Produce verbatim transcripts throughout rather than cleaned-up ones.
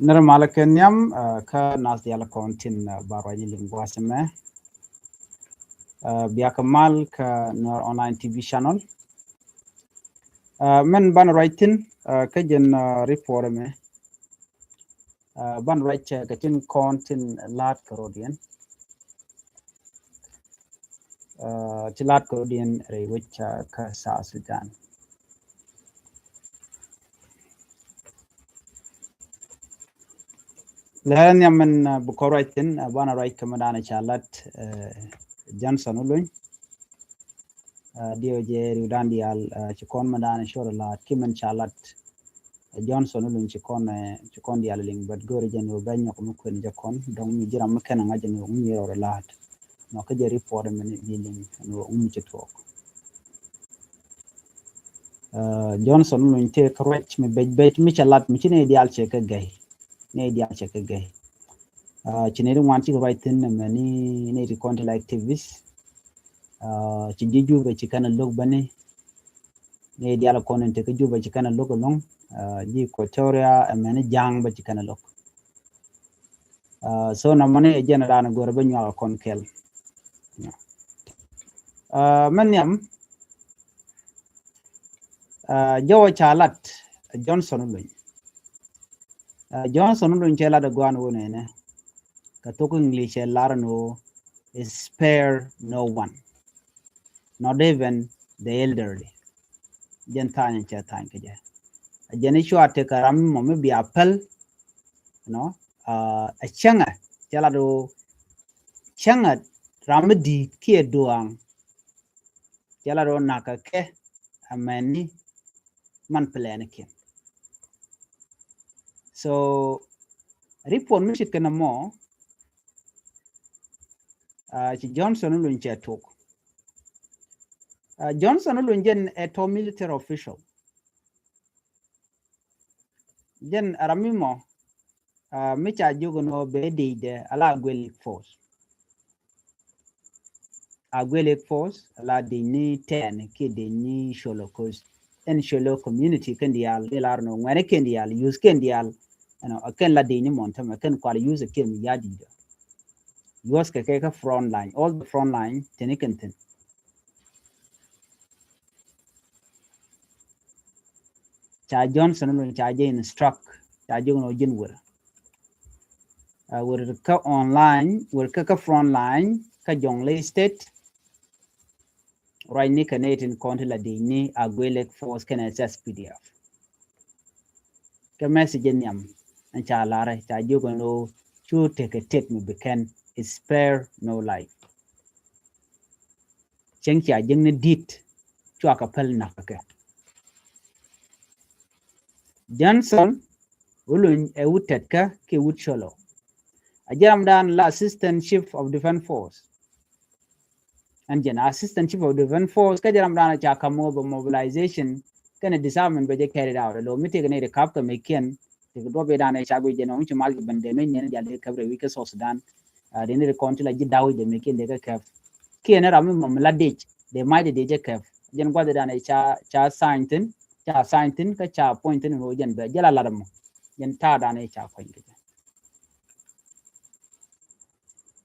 Nɛrɛ malä kɛ nhiam, ah, kä nath diaal kɔn tin, ah, ba ruac ni liŋ gua̱a̱th ɛmɛ. Ah, bia kɛ mal kä Nuer Online T V channel. Ah, mɛn banɛ ruac thi̱n, ah, kä jɛn, ah, report ɛmɛ. Ah, banɛ ruac, ah, kɛ tin kɔn tin la̱a̱t kɛ rɔ̱diɛn. Ah, ti la̱a̱t kɛ rɔ̱diɛn rɛy wec, ah, kä South Sudan. Lɛ nhiam mɛn, ah, bi kɔn ruac thi̱n, ah, banɛ ruac kɛ mɛ danɛ ca lat, ah, Johnson Oluny. Ah, diɛw jɛ riw dan diaal, ah, ci kɔn mɛ danɛ cor lat ki mɛn ca lat. Ah, Johnson Oluny ci kɔn, ah, ci kɔn diaal liŋ, but go̱o̱rɛ jɛn wä bɛ nyɔk mi kuɛn jɛ kɔn, dɔŋ mi jiram mi kɛn a ŋa̱c jɛn wä mi rɔr lat. Nɔ kä jɛ report mɛ ni bi liŋ ni wä mi ci tuɔk. Ah, Johnson Oluny tëë kä ruac mi bec bec mi ca lat mi ci ni diaal cɛ kä gɛy. Ni diaal cɛ kä gɛy. Ah, ci ni di ŋuan ci kä ruac thi̱n mɛ ni, ni ti kɔn ti la activist. Ah, ci ji̱ Juba ci kɛn a lo̱k bäni. Ni diaal kɔn in te kä Juba ci kɛn a lo̱k ɛlɔ̱ŋ. Ah, ji̱ Equatoria ɛmɛni ja̱a̱ŋ bä ci kɛn a lo̱k. Ah, so na mɔni ɛ jɛn a raan a go̱r bä nyuak a kɔn kɛl. Ah, mɛ nhiam, ah, jɛ wä ca lat Johnson Oluny. Ah, Johnson Oluny cɛ lat a guan wä nɛnɛ. Kä thok English cɛ lar ni wä, spare no one, not even the elderly. Jɛn tha̱a̱ny cɛ tha̱a̱ny kɛ jɛ. A jɛn i̱ cua tek a ram mɔ mi bia päl, you know, ah, a cäŋɛ, cɛ lat wä cäŋɛ ram mi di̱i̱t kiɛ duaŋ. Cɛ lat wä nakä kɛ a mɛn ni man plan kiɛn. So report mi cit kɛn a mɔ, ah, ci Johnson Oluny cɛ tok. Ah, Johnson Oluny jɛn ɛ tɔ military official. Jɛn a ram mi mɔ, ah, mi ca jiök ni wä bɛ dec dɛ a la Agwelek Force. Agwelek Force a la dec ni tɛn kiɛ dec ni Sholo, 'cause ɛn Sholo community kɛn diaal, mi lar ni wä ŋuɛni kɛn diaal, youth kɛn diaal, you know, a kɛn la dec ni mɔn tämɛ, kɛn kual youth a kɛn mi ya di̱i̱t. Youth kɛ kɛ kä front line, all the front line, teni kɛn thin. Ca Johnson Oluny ca jɛ instruct, ca jɛ inɔ jin wër. Ah, wër kä online, wër kä, kä front line kä Jonglei State. Ruac ni kɛ nɛy tin kɔn ti la dic ni Agwelek Force kɛnɛ S S P D F. Kɛ message in nhiam in ca larɛ, ca jiök ɛn ɣöö cu tekɛ tek mi bi kɛn, spare no life. Cieŋ cia jiäkni di̱t cua kɛ päl nakä kɛ. Johnson Oluny ɛ wut Tetkä kiɛ wut Sholo. A jɛ ramdan la Assistant Chief of Defense Force. Ɛn jɛn Assistant Chief of Defense Force kä jɛ ramdan ca ka̱m wä bɛ mobilization kɛnɛ disarmament bɛ jɛ carried out. Lo mi tëëk ni ri kap kɛ mɛ kiɛn tëëk duɔp idan ɛ ca guic jɛ nɔ mi ci mal jɛ ben dee mi nyɛn jal dee käp rɛ wi̱c kä South Sudan. Ah, dee ni ri kɔn ti la ji̱ daw jɛ mɛ kiɛn dee kä käp. Kiɛn ram mi mɔm la dec dee mac dee dee jɛ käp. Jɛn guath idan ɛ ca, ca sign thin, ca sign thin kä ca appoint thin ro jɛn bɛ jɛ la lat mɔ. Jɛn ta̱a̱ dan ɛ ca kuany kɛ jɛ.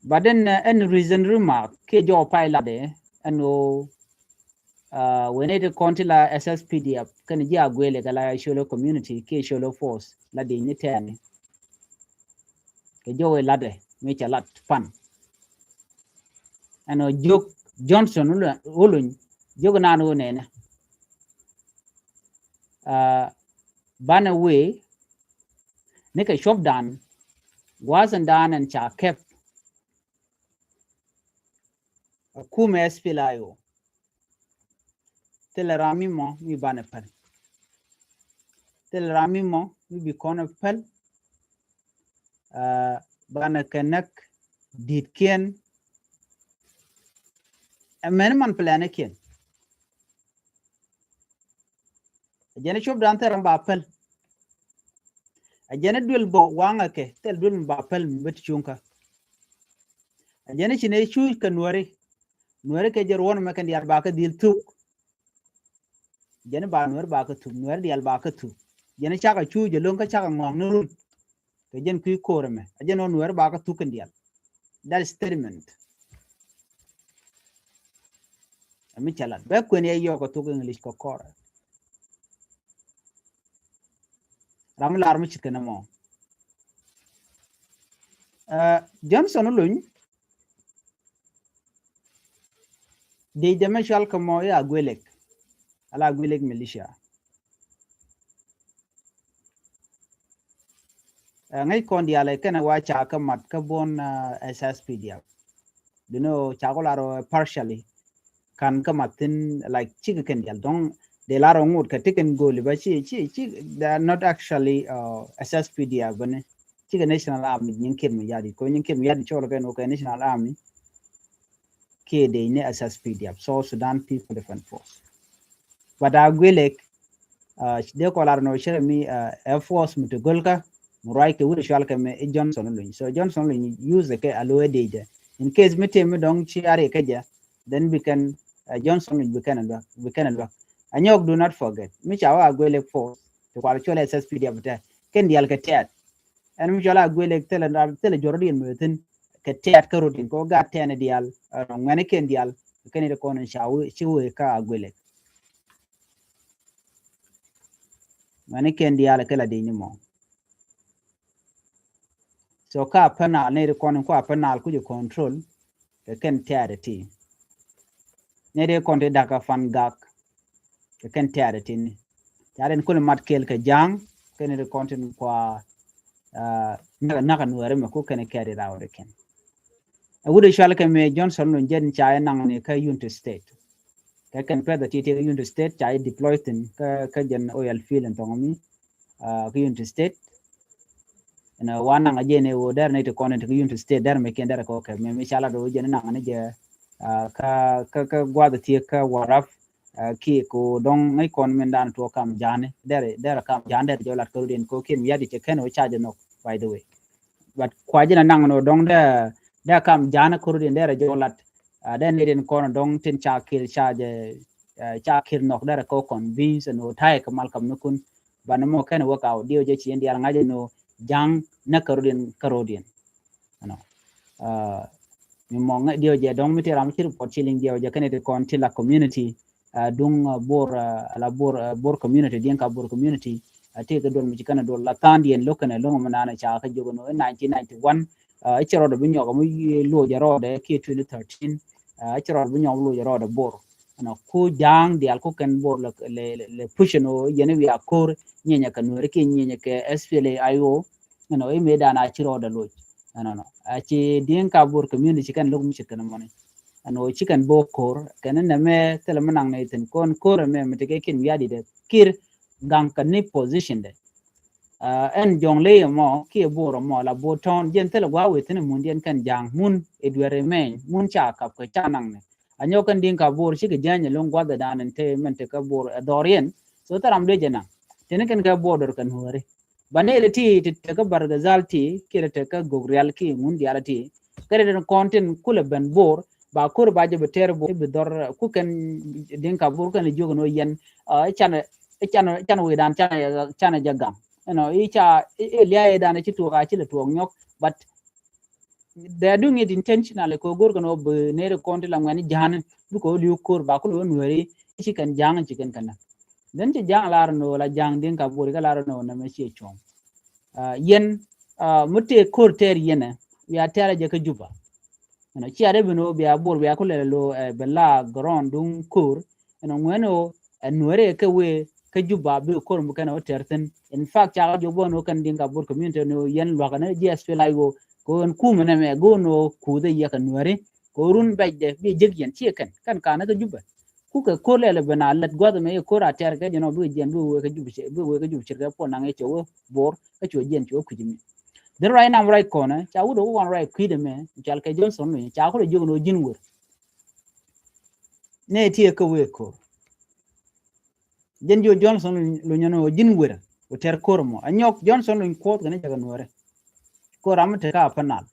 But then, uh, ɛn recent remark kiɛ jɔw pay latdɛ ɛn ɣöö, uh, wen iti kɔn ti la S S P D F kɛn ji̱ Agwelek kɛ la Sholo community kiɛ Sholo force la di̱i̱t ni tɛɛni. Kɛ jɔw i̱ latdɛ mi cɛ lat pan. Ɛn ɣöö jiök Johnson Oluny, Oluny jiök naan ɣöö nɛnɛ. Uh, banɛ wee ni kɛ cuɔpdan gua̱a̱thindan ɛn ca kɛp a kumɛ S P L A I O. Thilɛ ram mi mɔ mi banɛ päl. Thilɛ ram mi mɔ mi bi kɔn ɛ päl. Ah, banɛ kɛ näk di̱tkiɛn. Ɛ mɛn man plan kiɛn. A jɛn cuɔpdan thil ram ba päl. A jɛn duel bɔ waŋɛ kɛ thil duel mi ba päl mi bä ti cuŋkä. A jɛn ci nɛ cuuc kɛ nuɛri. Nuɛri kɛ jɛ ruɔn mɛ kɛn diaal ba kä dhil thuk. Jɛn ba nuɛri ba kä thuk, nuɛri diaal ba kä thuk. Jɛn cakɛ cuuc jɛ loŋ kä cakɛ ŋɔŋ ni run. Kɛ jɛn kui̱ ko̱r ɛmɛ a jɛn ɔ Nuɛr ba kä thuk kɛn diaal. That statement. Ɛ mi cɛ lat bɛ kuɛn yɛ yɔk kɛ thuk English kɛ kɔrɛ. Ram mi lar mi cit kɛn ɛmɔ. Johnson Olony. Dec dɛ mɛ cual kɛ mɔ i̱ Agwelek. Ala Agwelek militia. Ŋäc kɔn diaal ɛ kɛn ɛ wa ca kä mat kä buɔn S S P D F. Duno ca kɔ lar ɔ partially. Kan kä mat thin like cikɛ kɛn diaal dɔŋ. Dee lar ɔ ŋot kɛ ti kɛn goli ba ci ci ci they are not actually S S P D F bäni. Cikɛ National Army nyin kiɛt mi yadi ko nyin kiɛt mi yadi cɔl kɛn wä kɛ National Army. Kiɛ dee ni S S P D F, South Sudan People Defense Force. But Agwelek dee kɔ lar nɔ cɛ mi ɛ force mi ti gol kä mi ruac kɛ wut cual kɛ mi i̱ Johnson Olony. So Johnson Olony use kɛ a loɛ dee jɛ in case mi tëë mi dɔŋ ci a ri kɛ jɛ. Then bi kɛn Johnson Olony bi kɛn a luak bi kɛn a luak. A nyɔk do not forget mi ca wä Agwelek force ti kual cual S S P D F tɛ kɛn diaal kɛ tɛt. Ɛn mi cɔl Agwelek thilɛ thilɛ jɔr diɛn mi thin kɛ tɛt kä rot in kɛ gat tɛn diaal. Ŋuɛni kɛn diaal kɛn it kɔn in ca ci wee kä Agwelek. Ŋuɛni kɛn diaal kɛ la di̱ny mɔ. So kä Upper Nile ni it kɔn in ku Upper Nile kucɛ control kɛ kɛn tɛt ti. Ni it kɔn ti dakä Fangak kɛ kɛn tɛɛrɛ tini. Ca rin kul mat kel kɛ ja̱a̱ŋ kɛn ri kɔn tin kua. Näk näk Nuɛri mɛ ku kɛn kɛɛri raw ri kɛn. Ɛ wut cual kɛ mɛ Johnson Olony jɛn ca yɛ naŋ ni kä Unity State. Kɛ kɛn pɛth ti ti kä Unity State ca yɛ deploy thin kä kä jɛn oil field in thɔŋ mi. Kä Unity State. Ɛn wa naŋ a jɛn ɛ wä dɛr ni ti kɔn ti kä Unity State dɛr mɛ kiɛn dɛr kɔ kɛ mɛ mi ca la do jɛn naŋ ni jɛ. Kä kä kä guath thiek kä Warap. Kiɛ ko dɔŋ ŋäc kɔn min dan tuɔ kam ja̱a̱ni dɛr dɛr kam ja̱a̱ni dɛr jɔ lat kärudin ko kiɛn mi yadi cɛ kɛn wä ca jɛ nhɔk, by the way. But kua jɛ na naŋ ni wä dɔŋ dɛ dɛ kam ja̱a̱ni kärudin dɛr jɔ lat. Dɛ ni din kɔn dɔŋ tin ca kil ca jɛ ca kil nhɔk dɛr ko convince ni wä ta̱yɛ kɛ mal kam ni kun. Ban mɔ kɛn wä ka wä diɛ wä jɛ ci in dial ŋa̱c ni wä ja̱a̱ŋ nä kärudin kärudin. Ɛnɔ mi mɔ ŋäc diɛ wä jɛ dɔŋ mi ti ram ci report ci liŋ diɛ wä jɛ kɛn ti kɔn ti la community. Duŋ Bor la Bor Bor community diɛn ka Bor community. Ti kɛ duɔl mi ci kɛn duɔl la tha̱a̱ŋ diɛn lo̱k kɛn lo̱ŋ mi naan ca kä jok ni wä nineteen ninety one. I̱ cɛ rɔɔdɛ bi nyɔk mi luɔc jɛ rɔɔdɛ kiɛ twenty thirteen. I̱ cɛ rɔɔdɛ bi nyɔk mi luɔc jɛ rɔɔdɛ Bor. Ɛnɔ ku ja̱a̱ŋ diaal ku kɛn Bor lɛ lɛ lɛ push ɛn ɣöö yɛn i̱ wiaa ko̱r nyieenyɛ kɛ Nuɛri kiɛ nyieenyɛ kɛ S P L A I O. Ɛnɔ i̱ mëë dan a ci rɔɔdɛ loc. Ɛnɔnɔ a ci di̱i̱ŋ ka Bor community ci kɛn lo̱k mi ci kɛn mɔni. Ɛnɔ ci kɛn bo̱o̱k ko̱r kɛn nɛmɛ thilɛ mi naŋ nɛy thi̱n kɔn ko̱r ɛmɛ mi tekɛ kiɛn wiadidɛ kir gaŋ kɛ ni position dɛ. Ɛn jɔŋ ley ɛmɔ kiɛ Bor ɛmɔ la Bor tɔ̱ɔ̱n jɛn thilɛ gua̱a̱k wee thi̱n ɛ mun diɛn kɛn ja̱a̱ŋ mun ɛ duer ɛ mɛny mun ca kap kɛ ca naŋ ni. A nyɔk kɛn di̱i̱ŋ ka Bor cikɛ jäny ɛlɔ̱ŋ gua̱th ɛ da̱a̱n ɛn te mɛn te kä Bor ɛ dhɔriɛn. So thil ram dee jɛ naŋ teni kɛn kɛ Bor dɔr kɛn ɣööri. Ba nɛy ti ti te kä Bargazal ti kiɛ te kä Gogrial kiɛ ŋun diaal ti. Kɛ ri den kɔn tin kulɛ ben Bor ba ko̱r ba jɛ bi tɛr Bor bi dhɔr ku kɛn di̱i̱ŋ ka Bor kɛn jiök ni wä yɛn. Can can can wecdan can can jɛ gaŋ. Ɛnɔ i̱ ca i̱ lia̱a̱ i̱ dan ci tuɔɔk a ci lɛ tuɔɔk nyɔk. But they are doing it intentionally kɛ go̱r kɛn ɔ bi neri kɔn ti la ŋuɛni ja̱a̱ni bikɛ ɔ li̱w ko̱r ba kulɛ wä Nuɛri. Ci kɛn ja̱a̱ŋ ci kɛn kɛn. Then ci ja̱a̱ŋ lar ni ɔ la ja̱a̱ŋ di̱i̱ŋ ka Bor kɛ lar ni ɔ nɛmɛ ci cuɔ̱ŋ. Yɛn mi tëë ko̱r tɛɛr yɛn ɛ wiaa tɛɛr a jɛ kä Juba. Ɛnɔ cia dee ben ɔ bia Bor bia kulɛ lo bɛ la gɔrɔn duŋ ko̱r. Ɛnɔ ŋuɛni ɔ ɛ Nuɛri kɛ wee kä Juba bi ko̱r mi kɛn ɔ tɛɛr thi̱n. In fact ca kä jɔk bä ni ɔ kɛn di̱i̱ŋ ka Bor community ni ɔ yɛn luakä ni jiɛ S P L A I O kɛ ɔ ɛn kumɛ nɛmɛ go̱o̱n ɔ kuuth ɛ yɛ kɛ Nuɛri. Kɛ ɔ run bɛcdɛ bi jek yɛn ciɛ kɛn kɛn kanɛ kä Juba. Ku kɛ ko̱r lɛl ben a lät gua̱th ɛmɛ i̱ ko̱r a tɛr kɛ jɛn ɔ bikɛ jiɛn bikɛ wee kä Jub cir kɛ puɔl naŋ i̱ cɛ wee Bor kä cuɛ jiɛn cuɛ kui̱c mi. Dhi ruac nam ruac kɔnɛ ca wut ɛ wä wan ruac kui̱dɛ mɛ. Cal kɛ Johnson Olony ca kulɛ jiök ni wä ji̱n wer. Nɛ ti ɛ kä wee ko̱r. Jɛn jiök Johnson Olony ni wä ji̱n wer wä tɛr ko̱r mɔ a nyɔk Johnson Olony kuɔth kɛn jɛ kɛ Nuɛri. Ko̱r ram mi te kä Upper Nile.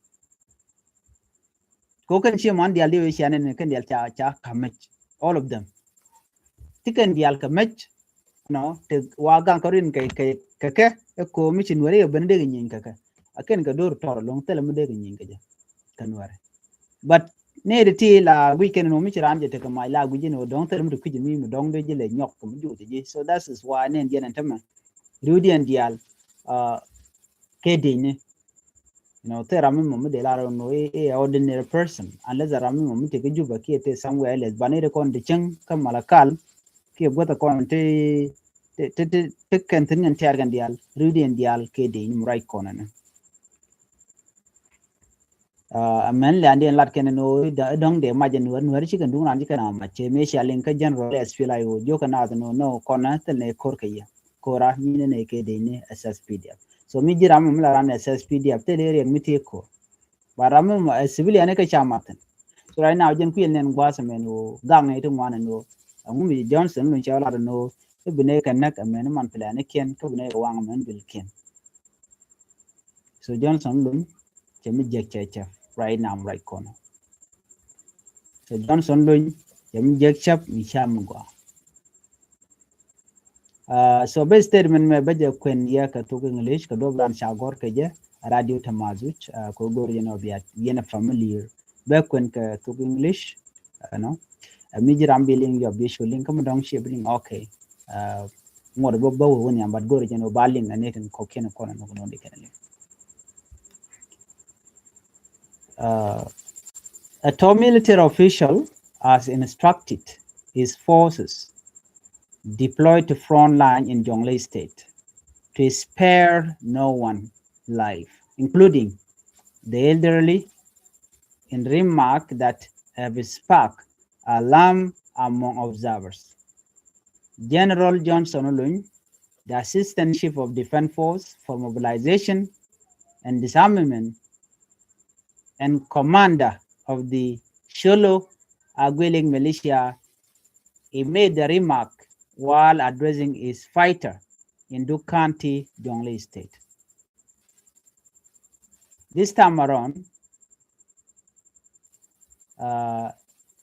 Ko kɛn cie man dial di wee cia nɛn kɛn dial ca ca ka mec. All of them. Ti kɛn dial kɛ mec. Nɔ te wa gaŋ kɛ rin kɛ kɛ kɛ kɛ ɛ ko mi ci Nuɛri kɛ ben dek nyiny kɛ kɛ. A kɛn kɛ do̱r tɔr ɛlɔ̱ŋ, thilɛ mi dee kɛ nyieny kɛ jɛ kɛ Nuɛrɛ. But nɛy ti ti la guic kɛn ni ɣöö mi ci raan jɛ tekɛ mac la guic ni ɣöö dɔ̱ŋ thilɛ mi ti kui̱c mi mi dɔ̱ŋ dee ji̱ lɛ nyɔk kɛ mi juuc ji̱. So that is why nɛn diɛn ɛn tämɛ riwdiɛn diaal, uh, kɛ di̱cni. You know, thil ram mi mɔ mi dee lar ɣöö i̱, i̱ ordinary person, unless a ram mi mɔ mi tekɛ Juba kiɛ te somewhere else. But nɛy ti kɔn ti cäŋ kä Malakal kiɛ guäth kɔn ti, ti, ti, ti, ti kɛn thi̱n kɛn tiaar kɛn diaal, riwdiɛn diaal kɛ di̱cni mi ruac kɔn ɛnɛ. Uh, mɛn lɛ andiɛn lat kɛn ni ɣöö i̱ dɔ̱ŋ dee mac ɛ Nuɛr, Nuɛr ci kɛn duŋ raan ci kɛn a mac, cɛ mëë cia liŋ kä general ɛ S P L A I O, jiök kɛ naath ni ɣöö nɔ kɔn ɛ thil ni ko̱r kɛ yɛ. Ko̱ra nyin ni kɛ di̱cni S S P D F. So mi ji̱ ram mi la ran S S P D F thil i̱ riɛk mi ti ko̱r. But ram mi, uh, civilian ni kɛ ca mat thi̱n. So right now jɛn kui̱ nɛn gua̱a̱th ɛmɛn ɣöö gaŋ ni ti ŋuan ɛn ɣöö ɛŋu mi Johnson Olony cɛ lat ɛn ɣöö i̱ bi nɛy kɛ näk ɛmɛn i̱ man planikiɛn kä bi nɛy kɛ waŋ ɛmɛn bilkiɛn. So Johnson Olony cɛ mi jiäk cɛ cɛ right now right corner. So Johnson Olony cɛ mi jiäk cɛ mi ca mi gɔaa. Uh, so bɛ statement mɛ bɛ jɛ kuɛn yɛ kɛ thok English kɛ duɔp ran ca gɔr kɛ jɛ Radio Tamazuj, uh, kɛ go̱r yɛn ɔ bia yɛn ɛ familiar. Bɛ kuɛn kɛ thok English, uh, no. Uh, mi ji̱ ram bi liŋ yɔ bi cu liŋ kä mi dɔ̱ŋ ci bi liŋ, okay. Uh, ŋuɔt bä bä wee wä nhiam, but go̱r jɛn wä ba liŋ a ni tin kɔkiɛn kɔn a ni kɔn a ni kɛn a liŋ. Uh, a top military official has instructed his forces deployed to front line in Jonglei State to spare no one life, including the elderly, in remark that have sparked alarm among observers. General Johnson Olony, the Assistant Chief of Defense Force for Mobilization and Disarmament and commander of the Sholo Agwelek militia, he made the remark while addressing his fighter in Duk County, Jonglei State. This time around, uh,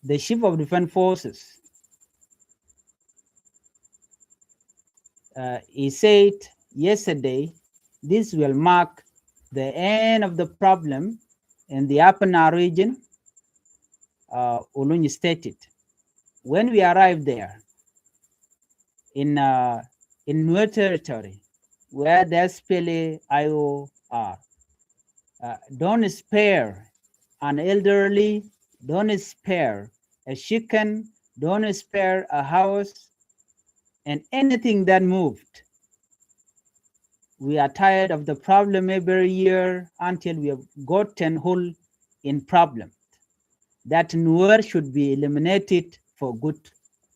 the Chief of Defense Forces, uh, he said yesterday, this will mark the end of the problem in the Upper Nile region, uh, Olony stated. When we arrived there in, uh, in Nuer territory, where the S P L A I O are, uh, don't spare an elderly, don't spare a chicken, don't spare a house, and anything that moved. We are tired of the problem every year until we have gotten whole in problem. That Nuer should be eliminated for good.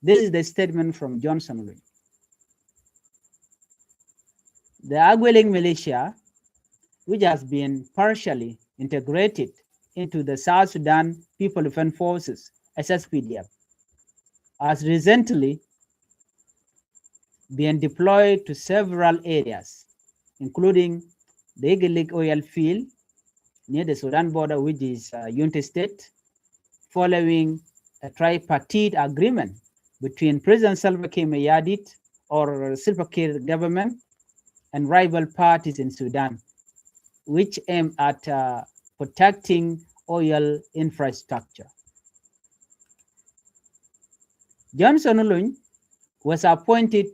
This is the statement from Johnson Olony. The Agwelek militia, which has been partially integrated into the South Sudan People Defense Forces, S S P D F, has recently been deployed to several areas, including the Iglig oil field near the Sudan border, which is, uh, Unity State, following a tripartite agreement between President Salva Kiir Mayardit or Salva Kiir government and rival parties in Sudan, which aim at, uh, protecting oil infrastructure. Johnson Olony was appointed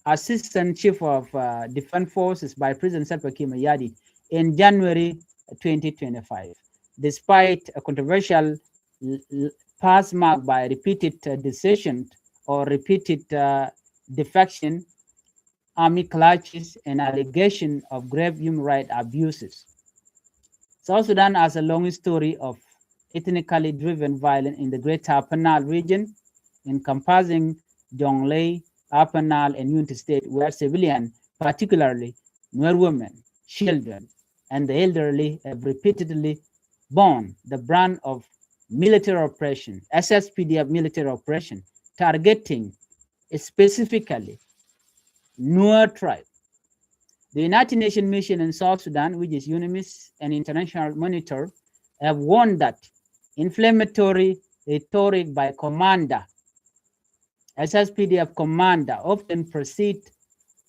Assistant Chief of, uh, Defense Forces by President Salva Kiir Mayardit in January twenty twenty-five, despite a controversial l-, l-, past marked by repeated, uh, decision or repeated, uh, defection, army clashes, and allegation of grave human rights abuses. South Sudan has a long history of ethnically driven violence in the Greater Upper Nile region, encompassing Jonglei, Upper Nile, and Unity State, where civilians, particularly Nuer women, children, and the elderly, have repeatedly borne the brunt of military oppression, S S P D F military oppression, targeting specifically Nuer tribe. The United Nations Mission in South Sudan, which is UNMISS, and international monitor have warned that inflammatory rhetoric by commander, S S P D F commander, often precede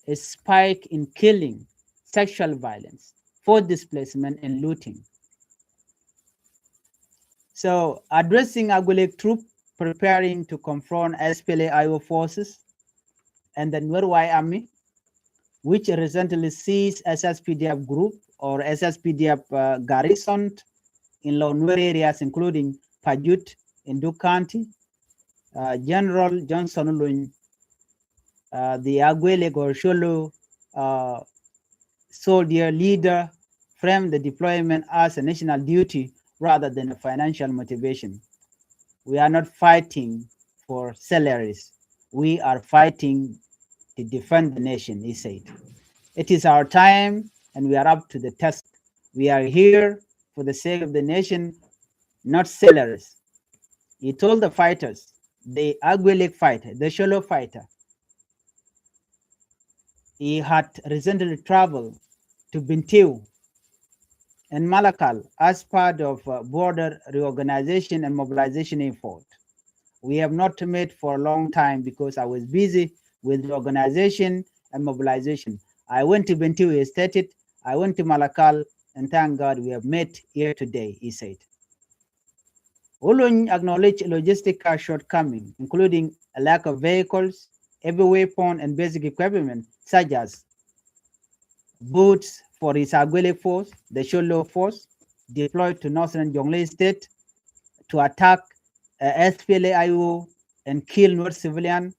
a spike in killing, sexual violence, forced displacement and looting. So, addressing Agwelek troop preparing to confront S P L A I O forces and the Nuer White Army, which recently seized S S P D F group or S S P D F, uh, garrison in Lower Nuer areas, including Pajut in Duk County. Uh, General Johnson Olony, uh, the Agwelek or Sholo, uh, soldier leader, framed the deployment as a national duty rather than a financial motivation. "We are not fighting for salaries. We are fighting to defend the nation," he said. "It is our time and we are up to the task. We are here for the sake of the nation, not salaries." He told the fighters, the Agwelek fighter, the Sholo fighter, he had recently traveled to Bentiu and Malakal as part of, uh, border reorganization and mobilization effort. "We have not met for a long time because I was busy with reorganization and mobilization. I went to Bentiu," he stated. "I went to Malakal, and thank God we have met here today," he said. Olony acknowledged logistical shortcoming, including a lack of vehicles, heavy weapon, and basic equipment, such as boots for his Agwelek force, the Sholo force, deployed to northern Jonglei State to attack, uh, S P L A I O and kill Nuer civilian.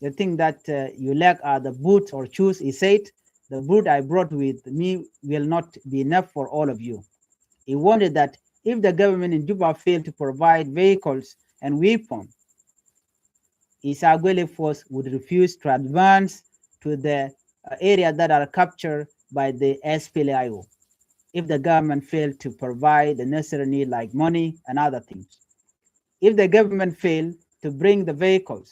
"The thing that, uh, you lack are the boots or shoes," he said. "The boot I brought with me will not be enough for all of you." He warned that if the government in Juba failed to provide vehicles and weapons, his Agwelek force would refuse to advance to the, uh, areas that are captured by the S P L A I O if the government failed to provide the necessary need like money and other things. "If the government failed to bring the vehicles,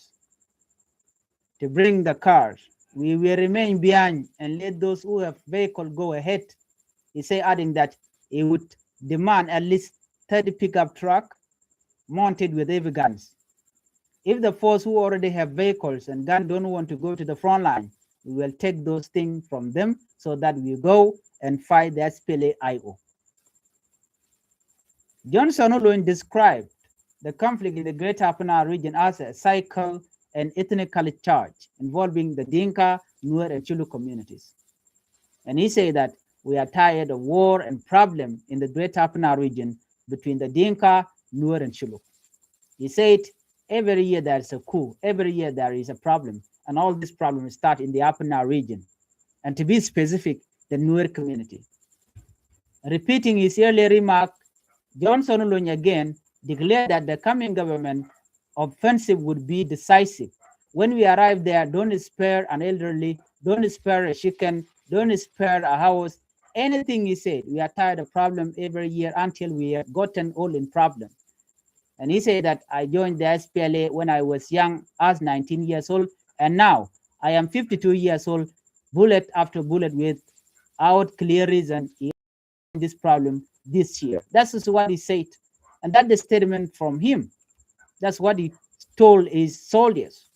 to bring the cars, we will remain behind and let those who have vehicle go ahead," he said, adding that he would demand at least thirty pickup truck mounted with heavy guns. "If the force who already have vehicles and gun don't want to go to the front line, we will take those things from them so that we go and fight the S P L A I O." Johnson Olony described the conflict in the Greater Upper Nile region as a cycle and ethnically charged, involving the Dinka, Nuer, and Shilluk communities. And he said that we are tired of war and problem in the Greater Upper Nile region between the Dinka, Nuer, and Shilluk. He said, "Every year there is a coup, every year there is a problem, and all these problems start in the Upper Nile region, and to be specific, the Nuer community." Repeating his earlier remark, Johnson Olony again declared that the coming government offensive would be decisive. "When we arrive there, don't spare an elderly, don't spare a chicken, don't spare a house, anything," he said. "We are tired of problem every year until we have gotten all in problem." And he said that, "I joined the S P L A when I was young, as nineteen years old, and now I am fifty-two years old, bullet after bullet, without clear reason, this problem this year." That is what he said. And that's the statement from him. That's what he told his soldiers.